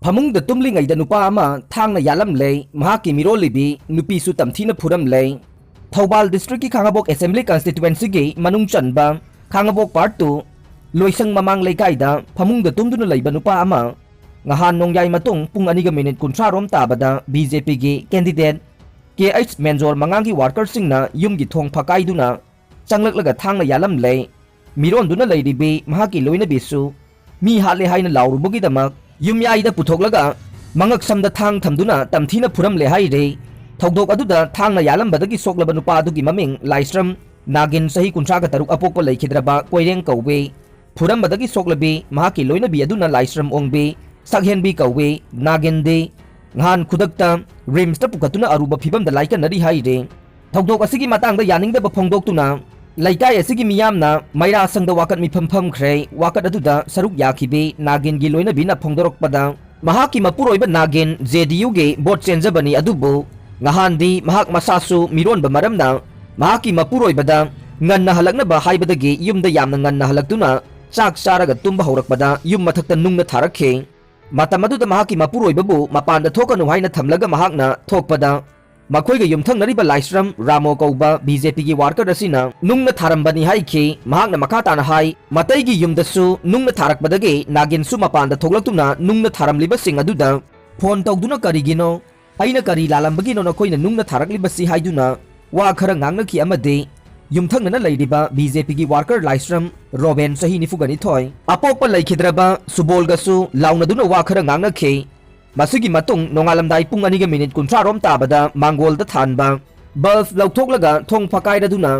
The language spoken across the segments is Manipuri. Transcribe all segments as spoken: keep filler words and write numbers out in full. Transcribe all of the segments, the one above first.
ꯐꯃꯨꯡꯗ ꯇꯨꯝꯂꯤꯉꯩꯗ ꯅꯨꯄꯥ ꯑꯃ ꯊꯥꯡꯅ ꯌꯥꯜꯂꯝꯂꯦ꯫ ꯃꯍꯥꯛꯀꯤ ꯃꯤꯔꯣꯜꯂꯤꯕꯤ ꯅꯨꯄꯤꯁꯨ ꯇꯝꯊꯤꯅ ꯐꯨꯔꯝꯂꯦ꯫ ꯊꯧꯕꯥꯜ districtꯀꯤ ꯈꯥꯉꯕꯣꯛ Assembly Constituencyꯒꯤ ꯃꯅꯨꯡ ꯆꯟꯕ ꯈꯥꯉꯕꯣꯛ Part Two ꯂꯣꯏꯁꯪ ꯃꯃꯥꯡ ꯂꯩꯀꯥꯏꯗ ꯐꯃꯨꯡꯗ ꯇꯨꯝꯗꯨꯅ ꯂꯩꯕ ꯅꯨꯄꯥ ꯑꯃ ꯉꯍꯥꯟ ꯅꯣꯡꯌꯥꯏ ꯃꯇꯨꯡ ꯄꯨꯡ ꯑꯅꯤꯒ ꯃꯤꯅꯤꯠ ꯀꯨꯟꯊ꯭ꯔꯥ ꯔꯣꯝ ꯇꯥꯕꯗ BJPꯒꯤ candidate ꯀꯦ ꯑꯩꯆ ꯃꯦꯟꯖꯣꯔ ꯃꯉꯥꯡꯒꯤ workerꯁꯤꯡꯅ ꯌꯨꯝꯒꯤ ꯊꯣꯡ ꯐꯛꯀꯥꯏꯗꯨꯅ ꯆꯪꯂꯛꯂꯒ ꯊꯥꯡꯅ ꯌꯥꯜꯂꯝꯂꯦ꯫ ꯃꯤꯔꯣꯟꯗꯨꯅ ꯂꯩꯔꯤꯕꯤ ꯃꯍꯥꯛꯀꯤ ꯂꯣꯏꯅꯕꯤꯁꯨ ꯃꯤ ꯍꯥꯠꯂꯦ ꯍꯥꯏꯅ ꯂꯥꯎꯔꯨꯕꯒꯤꯗꯃꯛ ꯌꯨꯝꯌꯥꯏꯗ ꯄꯨꯊꯣꯛꯂꯒ ꯃꯉꯛꯁꯝꯗ ꯊꯥꯡ ꯊꯝꯗꯨꯅ ꯇꯝꯊꯤꯅ ꯐꯨꯔꯝꯂꯦ ꯍꯥꯏꯔꯦ꯫ ꯊꯧꯗꯣꯛ ꯑꯗꯨꯗ ꯊꯥꯡꯅ ꯌꯥꯜꯂꯝꯕꯗꯒꯤ ꯁꯣꯛꯂꯕ ꯅꯨꯄꯥ ꯑꯗꯨꯒꯤ ꯃꯃꯤꯡ ꯂꯥꯏꯁ꯭ꯔꯝ ꯅꯥꯒꯤꯟ, ꯆꯍꯤ ꯀꯨꯟꯊ꯭ꯔꯥꯒ ꯇꯔꯨꯛ, ꯑꯄꯣꯛꯄ ꯂꯩꯈꯤꯗ꯭ꯔꯕ ꯀꯣꯏꯔꯦꯡ ꯀꯧꯋꯦ꯫ ꯐꯨꯔꯝꯕꯗꯒꯤ ꯁꯣꯛꯂꯕꯤ ꯃꯍꯥꯛꯀꯤ ꯂꯣꯏꯅꯕꯤ ꯑꯗꯨꯅ ꯂꯥꯏꯁ꯭ꯔꯝ ꯑꯣꯡꯕꯤ, ꯁꯛꯍꯦꯟꯕꯤ ꯀꯧꯋꯤ꯫ ꯅꯥꯒꯤꯟꯗꯤ ꯉꯍꯥꯟ ꯈꯨꯗꯛꯇ RIMSꯇ ꯄꯨꯈꯠꯇꯨꯅ ꯑꯔꯨꯕ ꯐꯤꯕꯝꯗ ꯂꯥꯏꯀꯠꯅꯔꯤ ꯍꯥꯏꯔꯤ꯫ ꯊꯧꯗꯣꯛ ꯑꯁꯤꯒꯤ ꯃꯇꯥꯡꯗ ꯌꯥꯅꯤꯡꯗꯕ ꯐꯣꯡꯗꯣꯛꯇꯨꯅ ꯂꯩꯀꯥꯏ ꯑꯁꯤꯒꯤ ꯃꯤꯌꯥꯝꯅ ꯃꯩꯔꯥ ꯁꯪꯗ ꯋꯥꯀꯠ ꯃꯤꯐꯝ ꯐꯝꯈ꯭ꯔꯦ꯫ ꯋꯥꯀꯠ ꯑꯗꯨꯗ ꯁꯔꯨꯛ ꯌꯥꯈꯤꯕꯤ ꯅꯥꯒꯤꯟꯒꯤ ꯂꯣꯏꯅꯕꯤꯅ ꯐꯣꯡꯗꯣꯔꯛꯄꯗ, ꯃꯍꯥꯛꯀꯤ ꯃꯄꯨꯔꯣꯏꯕ ꯅꯥꯒꯤꯟ JDUꯒꯤ ꯚꯣꯠ ꯆꯦꯟꯖꯕꯅꯤ, ꯑꯗꯨꯕꯨ ꯉꯍꯥꯟꯗꯤ ꯃꯍꯥꯛ ꯃꯁꯥꯁꯨ ꯃꯤꯔꯣꯟꯕ ꯃꯔꯝꯅ ꯃꯍꯥꯛꯀꯤ ꯃꯄꯨꯔꯣꯏꯕꯗ ꯉꯟꯅ ꯍꯜꯂꯛꯅꯕ ꯍꯥꯏꯕꯗꯒꯤ ꯌꯨꯝꯗ ꯌꯥꯝꯅ ꯉꯟꯅ ꯍꯜꯂꯛꯇꯨꯅ ꯆꯥꯛ ꯆꯥꯔꯒ ꯇꯨꯝꯕ ꯍꯧꯔꯛꯄꯗ ꯌꯨꯝ ꯃꯊꯛꯇ ꯅꯨꯡꯅ ꯊꯥꯔꯛꯈꯤ꯫ ꯃꯇꯝ ꯑꯗꯨꯗ ꯃꯍꯥꯛꯀꯤ ꯃꯄꯨꯔꯣꯏꯕꯕꯨ ꯃꯄꯥꯟꯗ ꯊꯣꯛꯀꯅꯨ ꯍꯥꯏꯅ ꯊꯝꯂꯒ ꯃꯍꯥꯛꯅ ꯊꯣꯛꯄꯗ ꯃꯈꯣꯏꯒ ꯌꯨꯝꯊꯪꯅꯔꯤꯕ ꯂꯥꯏꯁ꯭ꯔꯝ ꯔꯥꯃꯣ ꯀꯧꯕ BJPꯒꯤ worker ꯑꯁꯤꯅ ꯅꯨꯡꯅ ꯊꯥꯔꯝꯕꯅꯤ ꯍꯥꯏꯈꯤ꯫ ꯃꯍꯥꯛꯅ ꯃꯈꯥ ꯇꯥꯅ ꯍꯥꯏ, ꯃꯇꯩꯒꯤ ꯌꯨꯝꯗꯁꯨ ꯅꯨꯡꯅ ꯊꯥꯔꯛꯄꯗꯒꯤ ꯅꯥꯒꯤꯟꯁꯨ ꯃꯄꯥꯟꯗ ꯊꯣꯛꯂꯛꯇꯨꯅ ꯅꯨꯡꯅ ꯊꯥꯔꯝꯂꯤꯕꯁꯤꯡ ꯑꯗꯨꯗ ꯐꯣꯟ ꯇꯧꯗꯨꯅ ꯀꯔꯤꯒꯤꯅꯣ, ꯑꯩꯅ ꯀꯔꯤ ꯂꯥꯜꯂꯝꯕꯒꯤꯅꯣ ꯅꯈꯣꯏꯅ ꯅꯨꯡꯅ ꯊꯥꯔꯛꯂꯤꯕꯁꯤ ꯍꯥꯏꯗꯨꯅ ꯋꯥ ꯈꯔ ꯉꯥꯡꯅꯈꯤ ꯑꯃꯗꯤ ꯌꯨꯝꯊꯪꯅꯅ ꯂꯩꯔꯤꯕ BJPꯒꯤ worker ꯂꯥꯏꯁ꯭ꯔꯝ ꯔꯣꯕꯦꯟ, ꯆꯍꯤ ꯅꯤꯐꯨꯒ ꯅꯤꯊꯣꯏ, ꯑꯄꯣꯛꯄ ꯂꯩꯈꯤꯗ꯭ꯔꯕ ꯁꯨꯕꯣꯜꯒꯁꯨ ꯂꯥꯎꯅꯗꯨꯅ ꯋꯥ ꯈꯔ ꯉꯥꯡꯅꯈꯤ꯫ ꯃꯁꯤꯒꯤ ꯃꯇꯨꯡ ꯅꯣꯡꯉꯥꯜꯂꯝꯗꯥꯏ ꯄꯨꯡ ꯑꯅꯤꯒ ꯃꯤꯅꯤꯠ ꯀꯨꯟꯊ꯭ꯔꯥ ꯔꯣꯝ ꯇꯥꯕꯗ ꯃꯥꯡꯒꯣꯜꯗ ꯊꯥꯟꯕ bulb ꯂꯧꯊꯣꯛꯂꯒ ꯊꯣꯡ ꯐꯛꯀꯥꯏꯔꯗꯨꯅ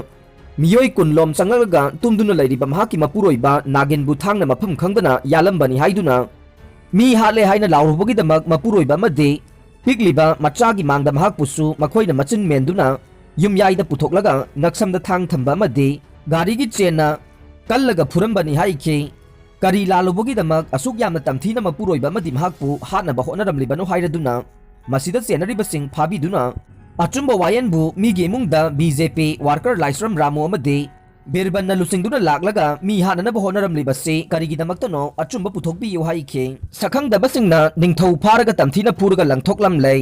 ꯃꯤꯑꯣꯏ ꯀꯨꯟ ꯂꯣꯝ ꯆꯪꯂꯛꯂꯒ ꯇꯨꯝꯗꯨꯅ ꯂꯩꯔꯤꯕ ꯃꯍꯥꯛꯀꯤ ꯃꯄꯨꯔꯣꯏꯕ ꯅꯥꯒꯤꯟꯕꯨ ꯊꯥꯡꯅ ꯃꯐꯝ ꯈꯪꯗꯅ ꯌꯥꯜꯂꯝꯕꯅꯤ ꯍꯥꯏꯗꯨꯅ ꯃꯤ ꯍꯥꯠꯂꯦ ꯍꯥꯏꯅ ꯂꯥꯎꯔꯨꯕꯒꯤꯗꯃꯛ ꯃꯄꯨꯔꯣꯏꯕ ꯑꯃꯗꯤ ꯄꯤꯛꯂꯤꯕ ꯃꯆꯥꯒꯤ ꯃꯥꯡꯗ ꯃꯍꯥꯛꯄꯨꯁꯨ ꯃꯈꯣꯏꯅ ꯃꯆꯤꯟ ꯃꯦꯟꯗꯨꯅ ꯌꯨꯝꯌꯥꯏꯗ ꯄꯨꯊꯣꯛꯂꯒ ꯉꯛꯁꯝꯗ ꯊꯥꯡ ꯊꯝꯕ ꯑꯃꯗꯤ ꯒꯥꯔꯤꯒꯤ ꯆꯦꯟꯅ ꯀꯜꯂꯒ ꯐꯨꯔꯝꯕꯅꯤ ꯍꯥꯏꯈꯤ꯫ ꯀꯔꯤ ꯂꯥꯜꯂꯨꯕꯒꯤꯗꯃꯛ ꯑꯁꯨꯛ ꯌꯥꯝꯅ ꯇꯝꯊꯤꯅ ꯃꯄꯨꯔꯣꯏꯕ ꯑꯃꯗꯤ ꯃꯍꯥꯛꯄꯨ ꯍꯥꯠꯅꯕ ꯍꯣꯠꯅꯔꯝꯂꯤꯕꯅꯣ ꯍꯥꯏꯔꯗꯨꯅ ꯃꯁꯤꯗ ꯆꯦꯟꯅꯔꯤꯕꯁꯤꯡ ꯐꯥꯕꯤꯗꯨꯅ ꯑꯆꯨꯝꯕ ꯋꯥꯌꯦꯟꯕꯨ ꯃꯤꯒꯤ ꯏꯃꯨꯡꯗ BJP worker ꯂꯥꯏꯁ꯭ꯔꯝ ꯔꯥꯃꯨ ꯑꯃꯗꯤ ꯕꯤꯔꯕꯟꯅ ꯂꯨꯆꯤꯡꯗꯨꯅ ꯂꯥꯛꯂꯒ ꯃꯤ ꯍꯥꯠꯅꯅꯕ ꯍꯣꯠꯅꯔꯝꯂꯤꯕꯁꯤ ꯀꯔꯤꯒꯤꯗꯃꯛꯇꯅꯣ ꯑꯆꯨꯝꯕ ꯄꯨꯊꯣꯛꯄꯤꯌꯨ ꯍꯥꯏꯈꯤ꯫ ꯁꯛꯈꯪꯗꯕꯁꯤꯡꯅ ꯅꯤꯡꯊꯧ ꯐꯥꯔꯒ ꯇꯝꯊꯤꯅ ꯐꯨꯔꯒ ꯂꯪꯊꯣꯛꯂꯝꯂꯦ꯫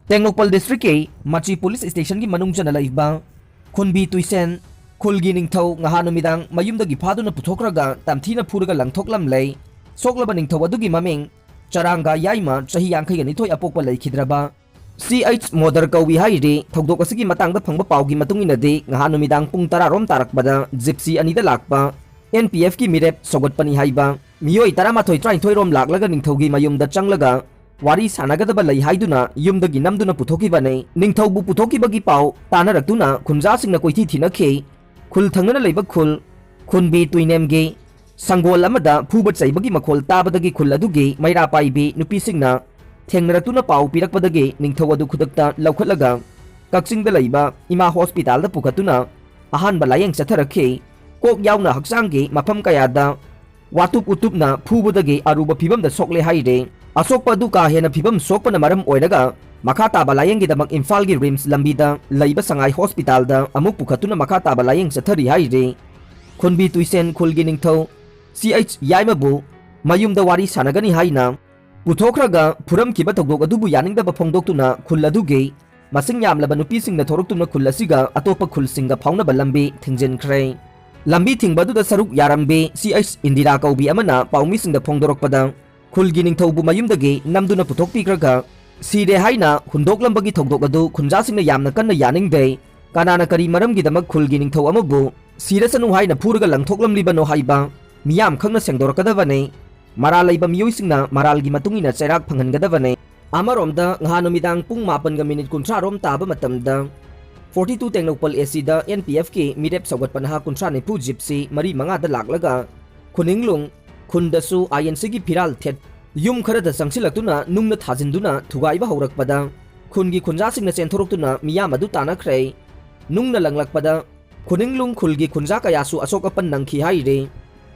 ꯇꯦꯡꯅꯧꯄꯜ ꯗꯤꯁꯇ꯭ꯔꯤꯛꯀꯤ ꯃꯆꯤ ꯄꯨꯂꯤꯁ ꯁ꯭ꯇꯦꯁꯟꯒꯤ ꯃꯅꯨꯡ ꯆꯟꯅ ꯂꯩꯕ ꯈꯨꯟꯕꯤ ꯇꯨꯏꯁꯦꯟ, ꯈꯨꯜꯒꯤ ꯅꯤꯡꯊꯧ ꯉꯍꯥꯟ ꯅꯨꯃꯤꯗꯥꯡ ꯃꯌꯨꯝꯗꯒꯤ ꯐꯥꯗꯨꯅ ꯄꯨꯊꯣꯛꯈ꯭ꯔꯒ ꯇꯝꯊꯤꯅ ꯐꯨꯔꯒ ꯂꯪꯊꯣꯛꯂꯝꯂꯦ꯫ ꯁꯣꯛꯂꯕ ꯅꯤꯡꯊꯧ ꯑꯗꯨꯒꯤ ꯃꯃꯤꯡ ꯆꯔꯥꯡꯒ ꯌꯥꯏꯃ, ꯆꯍꯤ ꯌꯥꯡꯈꯩꯒ ꯅꯤꯊꯣꯏ ꯑꯄꯣꯛꯄ ꯂꯩꯈꯤꯗ꯭ꯔꯕ꯫ ꯁꯤ ꯑꯩꯆ ꯃꯣꯗꯔ ꯀꯧꯏ ꯍꯥꯏꯔꯤ꯫ ꯊꯧꯗꯣꯛ ꯑꯁꯤꯒꯤ ꯃꯇꯥꯡꯗ ꯐꯪꯕ ꯄꯥꯎꯒꯤ ꯃꯇꯨꯡ ꯏꯟꯅꯗꯤ, ꯉꯍꯥꯟ ꯅꯨꯃꯤꯗꯥꯡ ꯄꯨꯡ ꯇꯔꯥ ꯔꯣꯝ ꯇꯥꯔꯛꯄꯗ ꯖꯤꯞꯁꯤ ꯑꯅꯤꯗ ꯂꯥꯛꯄ ꯑꯦꯟ ꯄꯤ ꯑꯦꯐꯀꯤ ꯃꯤꯔꯦꯞ ꯁꯧꯒꯠꯄꯅꯤ ꯍꯥꯏꯕ ꯃꯤꯑꯣꯏ ꯇꯔꯥꯃꯥꯊꯣꯏ ꯇꯔꯥꯅꯤꯊꯣꯏ ꯔꯣꯝ ꯂꯥꯛꯂꯒ ꯅꯤꯡꯊꯧꯒꯤ ꯃꯌꯨꯝꯗ ꯆꯪꯂꯒ ꯋꯥꯔꯤ ꯁꯥꯟꯅꯒꯗꯕ ꯂꯩ ꯍꯥꯏꯗꯨꯅ ꯌꯨꯝꯗꯒꯤ ꯅꯝꯗꯨꯅ ꯄꯨꯊꯣꯛꯈꯤꯕꯅꯤ꯫ ꯅꯤꯡꯊꯧꯕꯨ ꯄꯨꯊꯣꯛꯈꯤꯕꯒꯤ ꯄꯥꯎ ꯇꯥꯅꯔꯛꯇꯨꯅ ꯈꯨꯟꯖꯥꯁꯤꯡꯅ ꯀꯣꯏꯊꯤ ꯊꯤꯅꯈꯤ꯫ ꯈꯨꯜ ꯊꯪꯅꯅ ꯂꯩꯕ ꯈꯨꯜ ꯈꯨꯟꯕꯤ ꯇꯨꯏꯅꯦꯝꯒꯤ ꯁꯪꯒꯣꯜ ꯑꯃꯗ ꯐꯨꯕ ꯆꯩꯕꯒꯤ ꯃꯈꯣꯜ ꯇꯥꯕꯗꯒꯤ ꯈꯨꯜ ꯑꯗꯨꯒꯤ ꯃꯩꯔꯥ ꯄꯥꯏꯕꯤ ꯅꯨꯄꯤꯁꯤꯡꯅ ꯊꯦꯡꯅꯔꯛꯇꯨꯅ ꯄꯥꯎ ꯄꯤꯔꯛꯄꯗꯒꯤ ꯅꯤꯡꯊꯧ ꯑꯗꯨ ꯈꯨꯗꯛꯇ ꯂꯧꯈꯠꯂꯒ ꯀꯛꯆꯤꯡꯗ ꯂꯩꯕ ꯏꯃꯥ ꯍꯣꯁꯄꯤꯇꯥꯜꯗ ꯄꯨꯈꯠꯇꯨꯅ ꯑꯍꯥꯟꯕ ꯂꯥꯌꯦꯡ ꯆꯠꯊꯔꯛꯈꯤ꯫ ꯀꯣꯛ ꯌꯥꯎꯅ ꯍꯛꯆꯥꯡꯒꯤ ꯃꯐꯝ ꯀꯌꯥꯗ ꯋꯥꯇꯨꯞ ꯎꯇꯨꯞꯅ ꯐꯨꯕꯗꯒꯤ ꯑꯔꯨꯕ ꯐꯤꯕꯝꯗ ꯁꯣꯛꯂꯦ ꯍꯥꯏꯔꯦ꯫ ꯑꯁꯣꯛꯄ ꯑꯗꯨ ꯀꯥ ꯍꯦꯟꯅ ꯐꯤꯕꯝ ꯁꯣꯛꯄꯅ ꯃꯔꯝ ꯑꯣꯏꯔꯒ ꯃꯈꯥ ꯇꯥꯕ ꯂꯥꯌꯦꯡꯒꯤꯗꯃꯛ ꯏꯝꯐꯥꯜꯒꯤ ꯔꯤꯝꯁ ꯂꯝꯕꯤꯗ ꯂꯩꯕ ꯁꯉꯥꯏ ꯍꯣꯁꯄꯤꯇꯥꯜꯗ ꯑꯃꯨꯛ ꯄꯨꯈꯠꯇꯨꯅ ꯃꯈꯥ ꯇꯥꯕ ꯂꯥꯌꯦꯡ ꯆꯠꯊꯔꯤ ꯍꯥꯏꯔꯤ꯫ ꯈꯨꯟꯕꯤ ꯇꯨꯏꯁꯦꯟ ꯈꯨꯜꯒꯤ ꯅꯤꯡꯊꯧ ꯁꯤ ꯑꯩꯆ ꯌꯥꯏꯃꯕꯨ ꯃꯌꯨꯝꯗ ꯋꯥꯔꯤ ꯁꯥꯟꯅꯒꯅꯤ ꯍꯥꯏꯅ ꯄꯨꯊꯣꯛꯈ꯭ꯔꯒ ꯐꯨꯔꯝꯈꯤꯕ ꯊꯧꯗꯣꯛ ꯑꯗꯨꯕꯨ ꯌꯥꯅꯤꯡꯗꯕ ꯐꯣꯡꯗꯣꯛꯇꯨꯅ ꯈꯨꯜ ꯑꯗꯨꯒꯤ ꯃꯁꯤꯡ ꯌꯥꯝꯂꯕ ꯅꯨꯄꯤꯁꯤꯡꯅ ꯊꯣꯔꯛꯇꯨꯅ ꯈꯨꯜ ꯑꯁꯤꯒ ꯑꯇꯣꯞꯄ ꯈꯨꯜꯁꯤꯡꯒ ꯐꯥꯎꯅꯕ ꯂꯝꯕꯤ ꯊꯤꯡꯖꯤꯟꯈ꯭ꯔꯦ꯫ ꯂꯝꯕꯤ ꯊꯤꯡꯕ ꯑꯗꯨꯗ ꯁꯔꯨꯛ ꯌꯥꯔꯝꯕꯤ ꯁꯤ ꯑꯩꯆ ꯏꯟꯗꯤꯔꯥ ꯀꯧꯕꯤ ꯑꯃꯅ ꯄꯥꯎꯃꯤꯁꯤꯡꯗ ꯐꯣꯡꯗꯣꯔꯛꯄꯗ, ꯈꯨꯜꯒꯤ ꯅꯤꯡꯊꯧꯕꯨ ꯃꯌꯨꯝꯗꯒꯤ ꯅꯝꯗꯨꯅ ꯄꯨꯊꯣꯛꯄꯤꯈ꯭ꯔꯒ ꯁꯤꯔꯦ ꯍꯥꯏꯅ ꯍꯨꯟꯗꯣꯛꯂꯝꯕꯒꯤ ꯊꯧꯗꯣꯛ ꯑꯗꯨ ꯈꯨꯟꯖꯥꯁꯤꯡꯅ ꯌꯥꯝꯅ ꯀꯟꯅ ꯌꯥꯅꯤꯡꯗꯦ꯫ ꯀꯅꯥꯅ ꯀꯔꯤ ꯃꯔꯝꯒꯤꯗꯃꯛ ꯈꯨꯜꯒꯤ ꯅꯤꯡꯊꯧ ꯑꯃꯕꯨ ꯁꯤꯔꯁꯅꯨ ꯍꯥꯏꯅ ꯐꯨꯔꯒ ꯂꯪꯊꯣꯛꯂꯝꯂꯤꯕꯅꯣ ꯍꯥꯏꯕ ꯃꯤꯌꯥꯝ ꯈꯪꯅ ꯁꯦꯡꯗꯣꯔꯛꯀꯗꯕꯅꯤ꯫ ꯃꯔꯥꯜ ꯂꯩꯕ ꯃꯤꯑꯣꯏꯁꯤꯡꯅ ꯃꯔꯥꯜꯒꯤ ꯃꯇꯨꯡ ꯏꯟꯅ ꯆꯩꯔꯥꯛ ꯐꯪꯍꯟꯒꯗꯕꯅꯤ꯫ ꯑꯃꯔꯣꯝꯗ, ꯉꯍꯥꯟ ꯅꯨꯃꯤꯗꯥꯡ ꯄꯨꯡ ꯃꯥꯄꯟꯒ ꯃꯤꯅꯤꯠ ꯀꯨꯟꯊ꯭ꯔꯥ ꯔꯣꯝ ꯇꯥꯕ ꯃꯇꯝꯗ, ꯐꯣꯔꯇꯤ ꯇꯨ ꯇꯦꯡꯅꯧꯄꯜ ꯑꯦ ꯁꯤꯗ ꯑꯦꯟ ꯄꯤ ꯑꯦꯐꯀꯤ ꯃꯤꯔꯦꯞ ꯁꯧꯒꯠꯄ ꯅꯍꯥ ꯀꯨꯟꯊ꯭ꯔꯥ ꯅꯤꯐꯨ ꯖꯤꯞꯁꯤ ꯃꯔꯤ ꯃꯉꯥꯗ ꯂꯥꯛꯂꯒ ꯈꯨꯅꯤꯡꯂꯨꯡ ꯈꯨꯟꯗꯁꯨ ꯑꯥꯏ ꯑꯦꯟ ꯁꯤꯒꯤ ꯐꯤꯔꯥꯜ ꯊꯦꯠ ꯌꯨꯝ ꯈꯔꯗ ꯆꯪꯁꯤꯜꯂꯛꯇꯨꯅ ꯅꯨꯡꯅ ꯊꯥꯖꯤꯟꯗꯨꯅ ꯊꯨꯒꯥꯏꯕ ꯍꯧꯔꯛꯄꯗ, ꯈꯨꯟꯒꯤ ꯈꯨꯟꯖꯥꯁꯤꯡꯅ ꯆꯦꯟꯊꯣꯔꯛꯇꯨꯅ ꯃꯤꯌꯥꯝ ꯑꯗꯨ ꯇꯥꯅꯈ꯭ꯔꯦ꯫ ꯅꯨꯡꯅ ꯂꯪꯂꯛꯄꯗ ꯈꯨꯅꯤꯡꯂꯨꯡ ꯈꯨꯜꯒꯤ ꯈꯨꯟꯖꯥ ꯀꯌꯥꯁꯨ ꯑꯁꯣꯛ ꯑꯄꯟ ꯅꯪꯈꯤ ꯍꯥꯏꯔꯤ꯫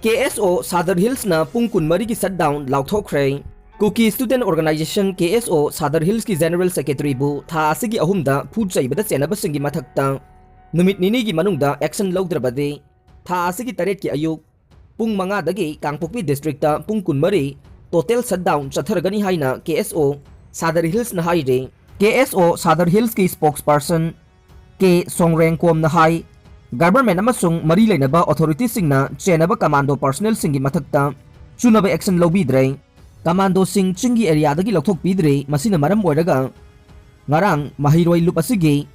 ꯀꯦ ꯑꯦꯁ ꯑꯣ ꯁꯥꯗꯔ ꯍꯤꯜꯁꯅ ꯄꯨꯡ ꯀꯨꯟꯃꯔꯤꯒꯤ ꯁꯠꯗꯥꯎꯟ ꯂꯥꯎꯊꯣꯛꯈ꯭ꯔꯦ꯫ ꯀꯨꯀꯤ ꯁ꯭ꯇꯨꯗꯦꯟꯠ ꯑꯣꯔꯒꯅꯥꯏꯖꯦꯁꯟ, ꯀꯦ ꯑꯦꯁ ꯑꯣ, ꯁꯥꯗꯔ ꯍꯤꯜꯁꯀꯤ ꯖꯦꯅꯔꯦꯜ ꯁꯦꯀ꯭ꯔꯦꯇꯔꯤꯕꯨ ꯊꯥ ꯑꯁꯤꯒꯤ ꯑꯍꯨꯝꯗ ꯐꯨ ꯆꯩꯕꯗ ꯆꯦꯟꯅꯕꯁꯤꯡꯒꯤ ꯃꯊꯛꯇ ꯅꯨꯃꯤꯠ ꯅꯤꯅꯤꯒꯤ ꯃꯅꯨꯡꯗ ꯑꯦꯛꯁꯟ ꯂꯧꯗ꯭ꯔꯕꯗꯤ ꯊꯥ ꯑꯁꯤꯒꯤ ꯇꯔꯦꯠꯀꯤ ꯑꯌꯨꯛ ꯄꯨꯡ ꯃꯉꯥꯗꯒꯤ ꯀꯥꯡꯄꯣꯛꯄꯤ ꯗꯤꯁꯇ꯭ꯔꯤꯛꯇ ꯄꯨꯡ ꯀꯨꯟꯃꯔꯤ total shutdown ꯆꯠꯊꯔꯒꯅꯤ ꯍꯥꯏꯅ ꯀꯦ ꯑꯦꯁ ꯑꯣ ꯁꯥꯗꯔ ꯍꯤꯜꯁꯅ ꯍꯥꯏꯔꯤ꯫ ꯀꯦ ꯑꯦꯁ ꯑꯣ ꯁꯥꯗꯔ ꯍꯤꯜꯁꯀꯤ spokesperson ꯀꯦ ꯁꯣꯡꯔꯦꯡꯀꯣꯝꯅ ꯍꯥꯏ, ꯒꯚꯔꯟꯃꯦꯟꯠ ꯑꯃꯁꯨꯡ ꯃꯔꯤ ꯂꯩꯅꯕ ꯑꯣꯊꯣꯔꯤꯇꯤꯁꯤꯡꯅ ꯆꯦꯟꯅꯕ ꯀꯃꯥꯟꯗꯣ ꯄꯔꯁꯅꯦꯜꯁꯤꯡꯒꯤ ꯃꯊꯛꯇ ꯆꯨꯅꯕ ꯑꯦꯛꯁꯟ ꯂꯧꯕꯤꯗ꯭ꯔꯦ꯫ ꯀꯃꯥꯟꯗꯣꯁꯤꯡ ꯆꯤꯡꯒꯤ ꯑꯦꯔꯤꯌꯥꯗꯒꯤ ꯂꯧꯊꯣꯛꯄꯤꯗ꯭ꯔꯦ꯫ ꯃꯁꯤꯅ ꯃꯔꯝ ꯑꯣꯏꯔꯒ ꯉꯔꯥꯡ ꯃꯍꯩꯔꯣꯏ ꯂꯨꯞ ꯑꯁꯤꯒꯤ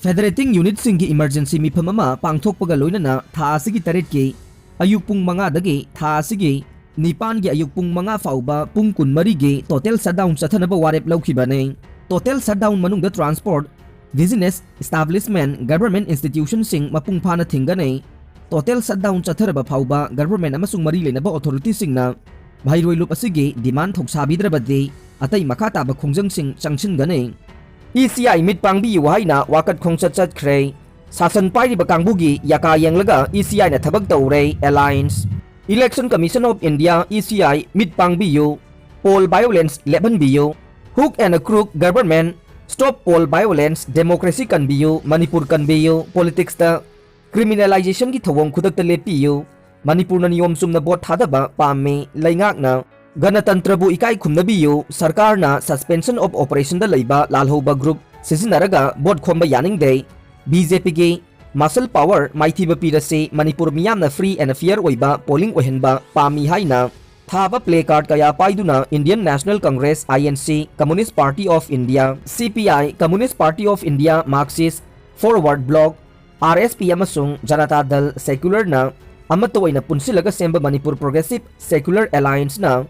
ꯐꯦꯗꯔꯦꯇꯤꯡ ꯌꯨꯅꯤꯠꯁꯤꯡꯒꯤ ꯏꯃꯔꯖꯦꯟꯁꯤ ꯃꯤꯐꯝ ꯑꯃ ꯄꯥꯡꯊꯣꯛꯄꯒ ꯂꯣꯏꯅꯅ ꯊꯥ ꯑꯁꯤꯒꯤ ꯇꯔꯦꯠꯀꯤ ꯑꯌꯨꯛ ꯄꯨꯡ ꯃꯉꯥꯗꯒꯤ ꯊꯥ ꯑꯁꯤꯒꯤ ꯅꯤꯄꯥꯟꯒꯤ ꯑꯌꯨꯛ ꯄꯨꯡ ꯃꯉꯥ ꯐꯥꯎꯕ ꯄꯨꯡ ꯀꯨꯟꯃꯔꯤꯒꯤ total shutdown ꯆꯠꯊꯅꯕ ꯋꯥꯔꯦꯞ ꯂꯧꯈꯤꯕꯅꯤ꯫ Total shutdown ꯃꯅꯨꯡꯗ transport, business establishment, government institutionꯁꯤꯡ ꯃꯄꯨꯡ ꯐꯥꯅ ꯊꯤꯡꯒꯅꯤ꯫ Total shutdown ꯆꯠꯊꯔꯕ ꯐꯥꯎꯕ ꯒꯚꯔꯟꯃꯦꯟꯠ ꯑꯃꯁꯨꯡ ꯃꯔꯤ ꯂꯩꯅꯕ ꯑꯣꯊꯣꯔꯤꯇꯤꯁꯤꯡꯅ ꯃꯍꯩꯔꯣꯏ ꯂꯨꯞ ꯑꯁꯤꯒꯤ ꯗꯤꯃꯥꯟ ꯊꯧꯁꯥꯕꯤꯗ꯭ꯔꯕꯗꯤ ꯑꯇꯩ ꯃꯈꯥ ꯇꯥꯕ ꯈꯣꯡꯖꯪꯁꯤꯡ ꯆꯪꯁꯤꯟꯒꯅꯤ꯫ ꯏ ꯁꯤ ꯑꯥꯏ ꯃꯤꯠ ꯄꯥꯡꯕꯤꯌꯨ ꯍꯥꯏꯅ ꯋꯥꯀꯠ ꯈꯣꯡꯆꯠ ꯆꯠꯈ꯭ꯔꯦ꯫ ꯁꯥꯁꯟ ꯄꯥꯏꯔꯤꯕ ꯀꯥꯡꯕꯨꯒꯤ ꯌꯥꯀꯥ ꯌꯦꯡꯂꯒ ꯏ ꯁꯤ ꯑꯥꯏꯅ ꯊꯕꯛ ꯇꯧꯔꯦ, alliance꯫ Election Commission of India, E C I mid ꯄꯥꯡꯕꯤꯌꯨ, poll violence ꯂꯦꯞꯍꯟꯕꯤꯌꯨ, hook and crook government, stop poll violence, democracy ꯀꯟꯕꯤꯌꯨ, Manipur ꯀꯟꯕꯤꯌꯨ, politicsꯇ criminalizationꯒꯤ ꯊꯧꯑꯣꯡ ꯈꯨꯗꯛꯇ ꯂꯦꯞꯄꯤꯌꯨ, ꯃꯅꯤꯄꯨꯔꯅ ꯅꯤꯌꯣꯝ ꯆꯨꯝꯅ ꯚꯣꯠ ꯊꯥꯗꯕ ꯄꯥꯝꯃꯤ, ꯂꯩꯉꯥꯛꯅ ꯒꯅꯇꯟꯇ꯭ꯔꯕꯨ ꯏꯀꯥꯏ ꯈꯨꯝꯅꯕꯤꯌꯨ, ꯁꯔꯀꯥꯔꯅ suspension of operationꯗ ꯂꯩꯕ ꯂꯥꯜꯍꯧꯕ group ꯁꯤꯖꯤꯟꯅꯔꯒ ꯚꯣꯠ ꯈꯣꯝꯕ ꯌꯥꯅꯤꯡꯗꯦ, ꯕꯤ ꯖꯦ ꯄꯤꯒꯤ muscle power ꯃꯥꯏꯊꯤꯕ ꯄꯤꯔꯁꯤ, ꯃꯅꯤꯄꯨꯔ ꯃꯤꯌꯥꯝꯅ free and fair ꯑꯣꯏꯕ polling ꯑꯣꯏꯍꯟꯕ ꯄꯥꯝꯃꯤ ꯍꯥꯏꯅ ꯊꯥꯕ placard ꯀꯌꯥ ꯄꯥꯏꯗꯨꯅ Indian National Congress, I N C, Communist Party of India, C P I, Communist Party of India, Marxist, Forward Bloc, R S P ꯑꯃꯁꯨꯡ ꯖꯅꯇꯥ ꯗꯜ Secularꯅ ꯑꯃꯠꯇ ꯑꯣꯏꯅ ꯄꯨꯟꯁꯤꯜꯂꯒ ꯁꯦꯝꯕ Manipur Progressive Secular Allianceꯅ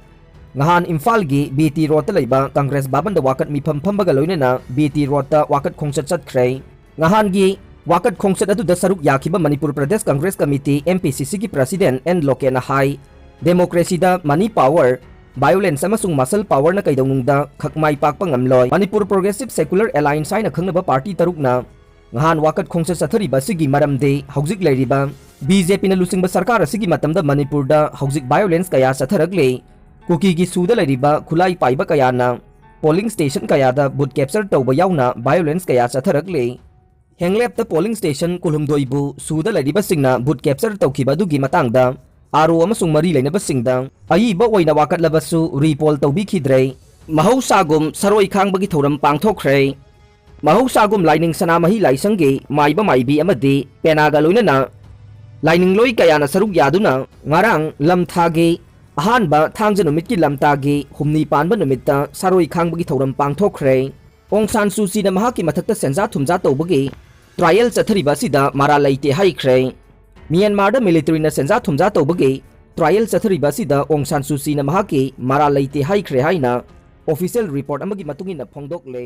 ꯉꯍꯥꯟ ꯏꯝꯐꯥꯜꯒꯤ ꯕꯤ ꯇꯤ ꯔꯣꯗꯇ ꯂꯩꯕ ꯀꯪꯒ꯭ꯔꯦꯁ ꯚꯕꯟꯗ ꯋꯥꯀꯠ ꯃꯤꯐꯝ ꯐꯝꯕꯒ ꯂꯣꯏꯅꯅ ꯕꯤ ꯇꯤ ꯔꯣꯗꯇ ꯋꯥꯀꯠ ꯈꯣꯡꯆꯠ ꯆꯠꯈ꯭ꯔꯦ꯫ ꯉꯍꯥꯟꯒꯤ ꯋꯥꯀꯠ ꯈꯣꯡꯆꯠ ꯑꯗꯨꯗ ꯁꯔꯨꯛ ꯌꯥꯈꯤꯕ Manipur Pradesh Congress committee, M P C Cꯒꯤ president ꯑꯦꯟ ꯂꯣꯀꯦꯟꯅ ꯍꯥꯏ, democracyꯗ money power, violence ꯑꯃꯁꯨꯡ muscle powerꯅ ꯀꯩꯗꯧꯅꯨꯡꯗ ꯈꯛ ꯃꯥꯏ ꯄꯥꯛꯄ ꯉꯝꯂꯣꯏ꯫ Manipur Progressive Secular Alliance ꯍꯥꯏꯅ ꯈꯪꯅꯕ party ꯇꯔꯨꯛꯅ ꯉꯍꯥꯟ ꯋꯥꯀꯠ ꯈꯣꯡꯆꯠ ꯆꯠꯊꯔꯤꯕ ꯑꯁꯤꯒꯤ ꯃꯔꯝꯗꯤ ꯍꯧꯖꯤꯛ ꯂꯩꯔꯤꯕ ꯕꯤ ꯖꯦ ꯄꯤꯅ ꯂꯨꯆꯤꯡꯕ ꯁꯔꯀꯥꯔ ꯑꯁꯤꯒꯤ ꯃꯇꯝꯗ ꯃꯅꯤꯄꯨꯔꯗ ꯍꯧꯖꯤꯛ violence ꯀꯌꯥ ꯆꯠꯊꯔꯛꯂꯤ꯫ ꯀꯨꯀꯤꯒꯤ ꯁꯨꯗ ꯂꯩꯔꯤꯕ ꯈꯨꯠꯂꯥꯏ ꯄꯥꯏꯕ ꯀꯌꯥꯅ polling station ꯀꯌꯥꯗ booth capture ꯇꯧꯕ ꯌꯥꯎꯅ violence ꯀꯌꯥ ꯆꯠꯊꯔꯛꯂꯤ꯫ ꯍꯦꯡꯂꯦꯞꯇ ꯄꯣꯂꯤꯡ ꯁ꯭ꯇꯦꯁꯟ ꯀꯨꯟꯍꯨꯝꯗꯣꯏꯕꯨ ꯁꯨꯗ ꯂꯩꯔꯤꯕꯁꯤꯡꯅ ꯚꯣꯠ ꯀꯦꯞꯆꯔ ꯇꯧꯈꯤꯕ ꯑꯗꯨꯒꯤ ꯃꯇꯥꯡꯗ ꯑꯥꯔ ꯑꯣ ꯑꯃꯁꯨꯡ ꯃꯔꯤ ꯂꯩꯅꯕꯁꯤꯡꯗ ꯑꯏꯕ ꯑꯣꯏꯅ ꯋꯥꯀꯠꯂꯕꯁꯨ ꯔꯤꯄꯣꯜ ꯇꯧꯕꯤꯈꯤꯗ꯭ꯔꯦ꯫ ꯃꯍꯧꯁꯥꯒꯨꯝ ꯁꯔꯣꯏ ꯈꯥꯡꯕꯒꯤ ꯊꯧꯔꯝ ꯄꯥꯡꯊꯣꯛꯈ꯭ꯔꯦ꯫ ꯃꯍꯧꯁꯥꯒꯨꯝ ꯂꯥꯏꯅꯤꯡ ꯁꯅꯥꯃꯍꯤ ꯂꯥꯏꯁꯪꯒꯤ ꯃꯥꯏꯕ ꯃꯥꯏꯕꯤ ꯑꯃꯗꯤ ꯄꯦꯅꯥꯒ ꯂꯣꯏꯅꯅ ꯂꯥꯏꯅꯤꯡꯂꯣꯏ ꯀꯌꯥꯅ ꯁꯔꯨꯛ ꯌꯥꯗꯨꯅ ꯉꯔꯥꯡ ꯂꯝꯊꯥꯒꯤ ꯑꯍꯥꯟꯕ ꯊꯥꯡꯖ ꯅꯨꯃꯤꯠꯀꯤ ꯂꯝꯇꯥꯒꯤ ꯍꯨꯝꯅꯤ ꯄꯥꯟꯕ ꯅꯨꯃꯤꯠꯇ ꯁꯔꯣꯏ ꯈꯥꯡꯕꯒꯤ ꯊꯧꯔꯝ ꯄꯥꯡꯊꯣꯛꯈ꯭ꯔꯦ꯫ ꯑꯣꯡ ꯁꯥꯟ ꯁꯨ ꯆꯤꯅ ꯃꯍꯥꯛꯀꯤ ꯃꯊꯛꯇ ꯁꯦꯟꯖꯥ ꯊꯨꯝꯖꯥ ꯇꯧꯕꯒꯤ ꯇ꯭ꯔꯥꯏꯌꯦꯜ ꯆꯠꯊꯔꯤꯕ ꯑꯁꯤꯗ ꯃꯔꯥꯜ ꯂꯩꯇꯦ ꯍꯥꯏꯈ꯭ꯔꯦ꯫ ꯃ꯭ꯌꯥꯟꯃꯥꯔꯗ ꯃꯤꯂꯤꯇꯔꯤꯅ ꯁꯦꯟꯖꯥ ꯊꯨꯝꯖꯥ ꯇꯧꯕꯒꯤ ꯇ꯭ꯔꯥꯏꯌꯦꯜ ꯆꯠꯊꯔꯤꯕ ꯑꯁꯤꯗ ꯑꯣꯡ ꯁꯥꯟ ꯁꯨ ꯆꯤꯅ ꯃꯍꯥꯛꯀꯤ ꯃꯔꯥꯜ ꯂꯩꯇꯦ ꯍꯥꯏꯈ꯭ꯔꯦ ꯍꯥꯏꯅ ꯑꯣꯐꯤꯁꯤꯌꯦꯜ ꯔꯤꯄꯣꯔꯠ ꯑꯃꯒꯤ ꯃꯇꯨꯡ ꯏꯟꯅ ꯐꯣꯡꯗꯣꯛꯂꯦ꯫